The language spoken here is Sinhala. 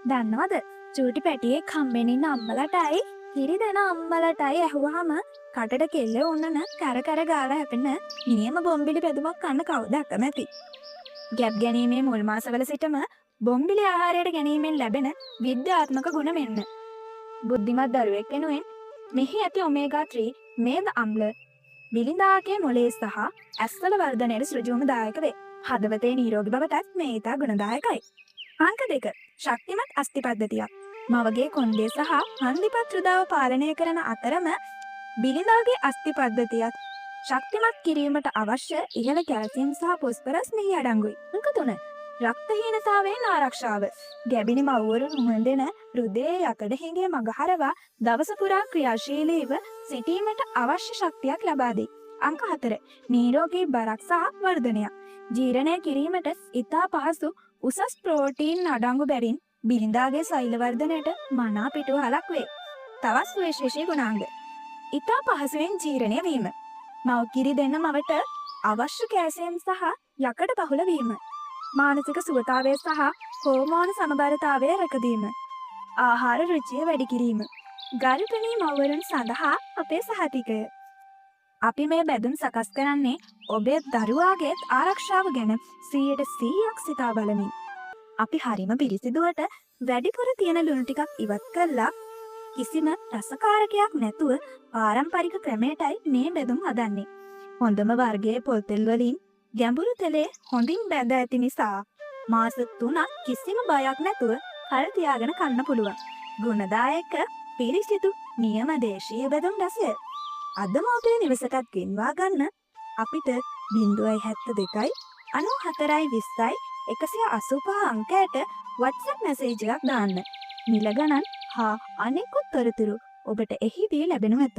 දන්නවද? චූටි පැටියෙක් හම්බෙන්න ඉන්න අම්මලටයි කිරි දෙන අම්මලටයි ඇහුවාම කටට කෙල්ල උන්නන කර කර ගාලා හැපෙන නියම බොම්බිලි බැදුමක් කන්න කවුද අකමැති? ගැබ් ගැනීමේ මුල් මාසවල සිටම බොම්බිලි ආහාරයට ගැනීමෙන් ලැබෙන විද්‍යාත්මක ගුණ මෙන්න. බුද්ධිමත් දරුවෙක් වෙනුවෙන් මෙහි ඇති ඔමේගා 3 මේද අම්ල බිලිඳාගේ මොලේ සහ ඇස්වල වර්ධනයට සෘජුවම දායක වේ. හදවතේ නිරෝගී බවටත් මේ ඉතා ගුණදායකයි. අංක 2, ශක්තිමත් අස්ථි පද්ධතියක්. මවගේ කොණ්ඩේ සහ හන්දිපත් රුධාව පාලනය කරන අතරම බිලිඳාගේ අස්ථි පද්ධතියත් ශක්තිමත් කිරීමට අවශ්‍ය ඉහළ කැල්සියම් සහ ෆොස්ෆරස් මෙහි අඩංගුයි. අංක 3, රක්තහීනතාවයෙන් ආරක්ෂාව. ගැබිණි මව්වරුන් මුහුණ දෙන හෘදයේ යකඩ හිඟය මගහරවා දවස පුරා ක්‍රියාශීලීව සිටීමට අවශ්‍ය ශක්තියක් ලබා දෙයි. අංක 4, නිරෝගී බරක් සහ වර්ධනයක්. ජීර්ණය කිරීමට ඉතා පහසු උසස් ප්‍රෝටීන් අඩංගු බැවින් බිලිඳාගේ සෛල වර්ධනයට මනා පිටුවහලක් වේ. තවත් සුවිශේෂී ගුණාංග. ඉතා පහසුවෙන් ජීර්ණය වීම. මව් කිරි දෙන මවට අවශ්‍ය කැල්සියම් සහ යකඩ බහුල වීම. මානසික සුවතාවය සහ හෝමෝන සමබරතාවය රැකදීම. ආහාර රුචිය වැඩි කිරීම. ගර්භණී මව්වරුන් සඳහා අපේ සහතිකය. අපි මේ බැදුම් සකස් කරන්නේ ඔබේ දරුවාගේත් ආරක්ෂාව ගැන 100%ක් සිතා බලමින්. අපි හරිම පිරිසිදුවට වැඩිපුර තියෙන ලුණු ටිකක් ඉවත් කරලා කිසිම රසකාරකයක් නැතුව පාරම්පරික ක්‍රමයටයි මේ බැදුම් හදන්නේ. හොඳම වර්ගයේ පොල් තෙල් වලින් ගැඹුරු තෙලේ හොඳින් බැඳ ඇති නිසා මාස 3ක් කිසිම බයක් නැතුව කල් තියාගෙන කන්න පුළුවන්. ගුණදායක, පිරිසිදු, නියම දේශීය බැදුම් රසය. අදම ඔබේ නිවසටත් ගෙන්වා ගන්න අපිට 072යි 94යි 20යි 185 අංකයට WhatsApp message එකක් දාන්න. මිල ගණන් හා අනෙකුත් තොරතුරු ඔබට එහිදී ලැබෙනු ඇත.